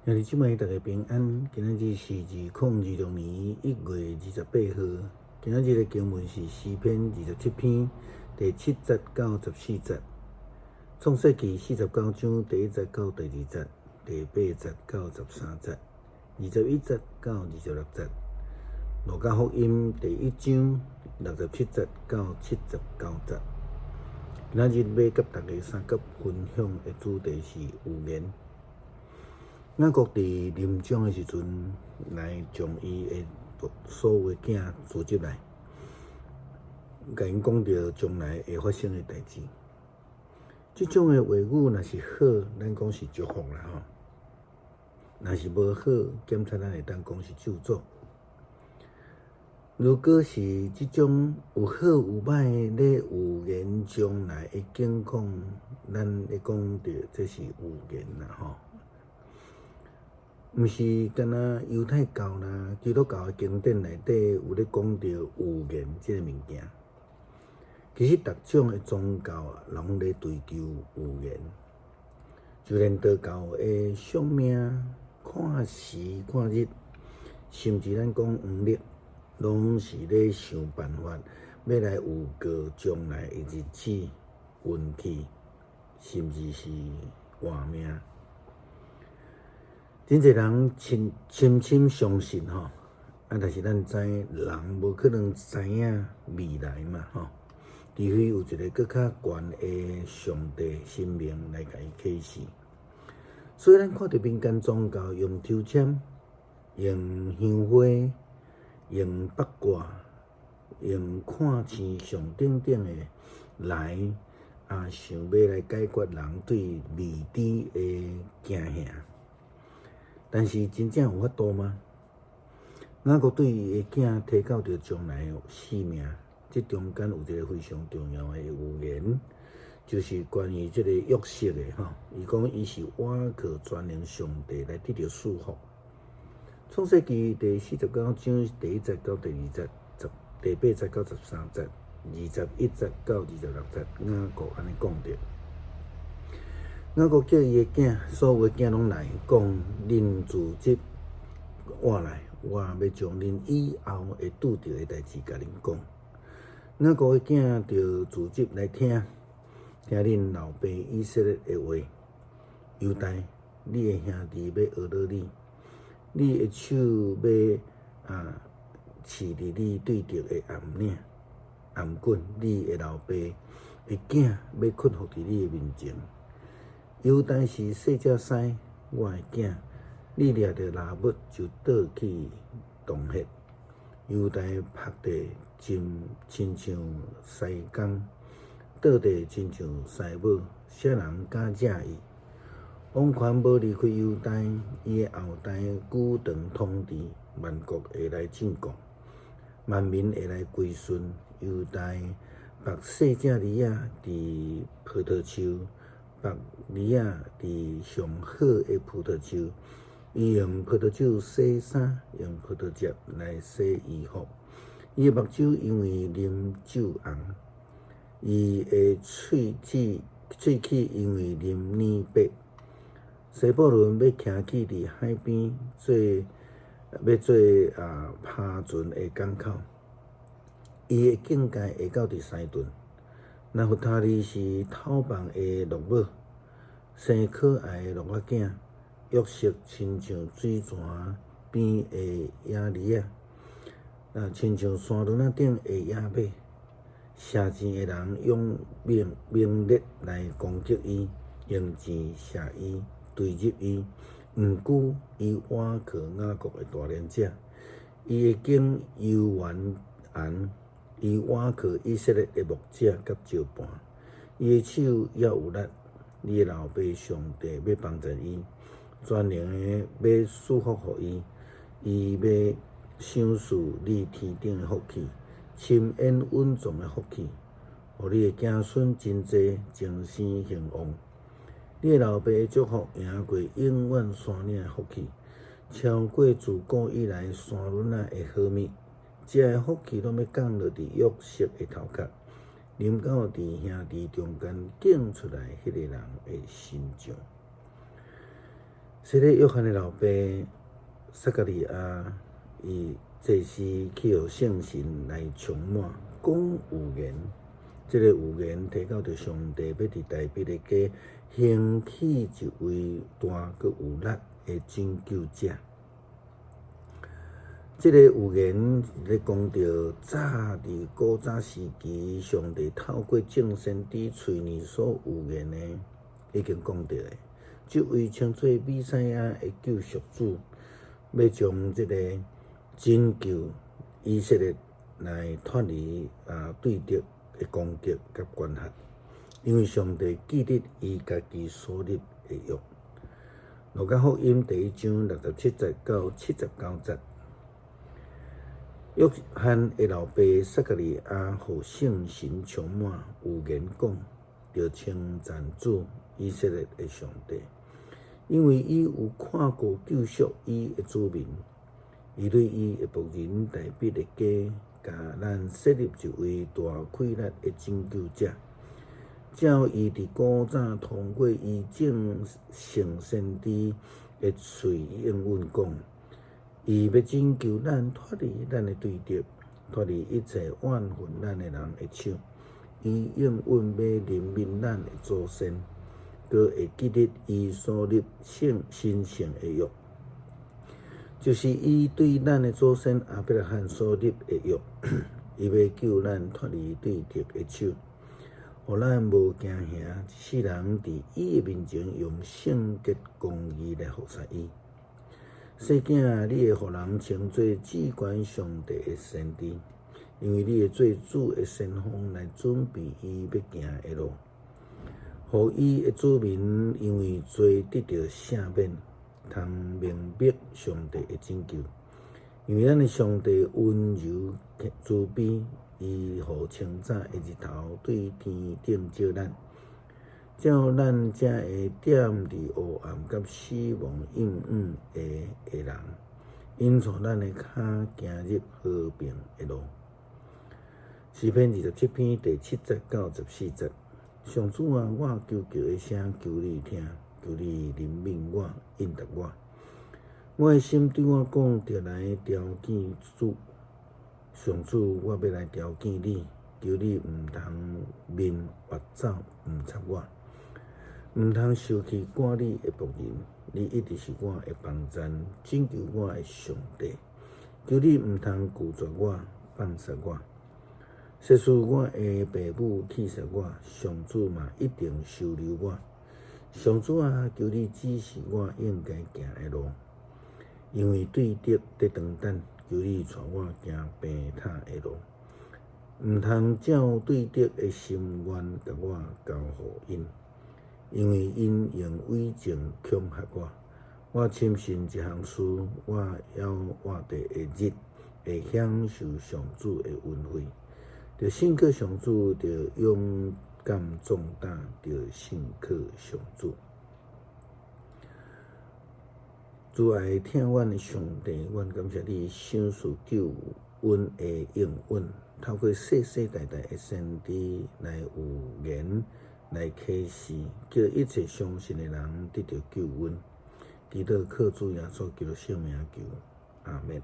兄弟姊妹，大家平安。今仔日是2026年1月28號。今仔日的經文是詩篇27篇第7節到14節，創世記49章第1節到第2節，第8節到13節，21節到26節，路加福音第1章67節到79節。今仔日欲佮大家相佮分享的主題是預言。雅各佇臨終的時陣，來將伊的所有的囝組織來，共𪜶講著將來會發生的代誌。這種的話語若是好，咱講是祝福啦吼；若是無好，檢查咱會當講是咒詛。如果是這種有好有歹咧預言將來的境況，咱會講著這是預言啦吼。毋是干焦猶太教啦、基督教的經典內底有咧講著預言這个物件。其實，逐種的宗教攏咧追求預言，就連道教的算命、看時看日，甚至咱講黃曆，攏是咧想辦法欲來預告將來的日子、運氣，甚至是活命。真濟人深深深相信吼，啊，但是咱知人無可能知影未來嘛吼，除非有一个閣較懸的上帝神明來共伊啟示。所以咱看著民間宗教用抽籤、用香花、用八卦、用看星象等等的來啊，想欲來解決人對未知的驚嚇。但是真正有法度嗎？雅各對伊的囝提到著將來的性命，這中間有一个非常重要的預言，就是關於這个約瑟的吼。伊講伊是倚靠全能上帝來得著賜福。創世記第49章第1節到第2節，第8節到13節，21節到26節，雅各按呢講著。雅各叫伊的囝，所有的囝攏來講，恁組織活來，我欲將恁以後會拄著的代誌共恁講。雅各的囝著組織來聽，聽恁老爸以色列的話。猶大，你的兄弟欲呵咾你，你的手欲啊飼佇你對著的頷領，頷頸，你的老爸的囝欲屈服佇你的面前。猶大是細隻獅，我的囝，你掠著獵物就倒去洞穴。猶大伏地真親像獅公，倒地親像獅母，啥人敢惹伊？王權無離開猶大，伊的後代久長統治，萬國會來進貢，萬民會來歸順。猶大縛細隻犁仔佇葡萄樹。縛犁仔佇上好的葡萄樹，伊用葡萄酒洗衫，用葡萄汁來洗衣服。伊的目睭因為啉酒紅，伊的喙齒喙齒因為啉奶白。西布倫欲徛起佇海邊做，欲做啊帆船的港口。伊的境界會到佇西頓。拿弗他利是透放的鹿母，生可愛的鹿仔囝，約瑟親像水泉邊的野狸仔，啊，親像山崙仔頂的野馬。射箭的人用猛猛力來攻擊伊，用箭射伊，追入伊。毋過伊倚靠雅各的大能者，伊的弓柔軟絚。伊倚靠以色列的牧者佮石磐，伊的手猶有力。你的老爸上帝欲幫助伊，全能的欲賜福予伊，伊欲賞賜你天頂的福氣，深淵蘊藏的福氣，予你的子孫真濟，終生興旺。你的老爸的祝福贏過永遠山嶺的福氣，超過自古以來山崙仔的好物。這个福氣攏欲降落佇約瑟的頭殼，臨到佇兄弟中間揀出來彼个人的身上。洗禮約翰的老爸撒迦利亞，伊祭司去予聖神來充滿，講預言。這个預言提到著上帝欲佇大衛的家興起一位大閣有力的拯救者。這个預言是咧講著早佇古早時期，上帝透過眾先知喙耳所預言的，已經講著的。這位稱做彌賽亞的救贖主，欲將這个拯救以色列來脫離對敵的攻擊佮管轄，因為上帝記得伊家己所立的約。路加福音第一章67節到79節，約翰的老爸撒迦利亞予聖神充滿，預言講，著稱讚主以色列的上帝，因為伊有看顧救贖伊的子民，伊對伊的僕人大衛的家，共咱設立一位大氣力的拯救者，照伊佇古早通過伊眾聖先知的喙應允講，伊欲拯救咱脫離咱的對敵，脫離一切怨恨咱的人的手。伊應允欲憐憫咱的祖先，閣會記得伊所立聖神聖的約，就是伊對咱的祖先亞伯拉罕所立的約。伊欲救咱脫離對敵的手，予咱無驚嚇，一世人佇伊的面前用聖潔公義來服侍伊。細囝啊，你會予人稱做至懸上帝的先知，因為你會做主的先鋒來準備伊欲行的路，予伊的子民因為罪得著赦免，通明白上帝的拯救。因為咱的上帝溫柔慈悲，伊予清早的日頭對天頂照咱，照咱遮个踮佇黑暗佮死亡陰影下的人，引帶咱的跤行入和平的路。詩篇27篇第7節到14節，上主啊，我求告的聲，求你聽，求你憐憫我，應答我。我的心對我講，著來朝見主。上主，我欲來朝見你，求你毋通面越走，毋插我，毋通收去趕你的僕人。你一直是我的幫贊，拯救我的上帝。求你毋通拒絕我，放殺我。即使我的爸母棄殺我，上主嘛一定收留我。上主啊，求你指示我應該行的路，因為對敵佇當等，求你帶我行平坦的路。毋通照對敵的心願，共我交予𪜶，因為𪜶用偽證恐嚇我。我深信這項事，我猶活著的日，會享受上主的恩惠。著信靠上主，著勇敢壯膽，著信靠上主。慈愛疼阮的上帝，阮感謝你賞賜救恩的應允，透過世世代代的先知來預言、來啟示，叫一切相信的人得著救恩。祈禱靠主耶穌基督聖名求，阿們。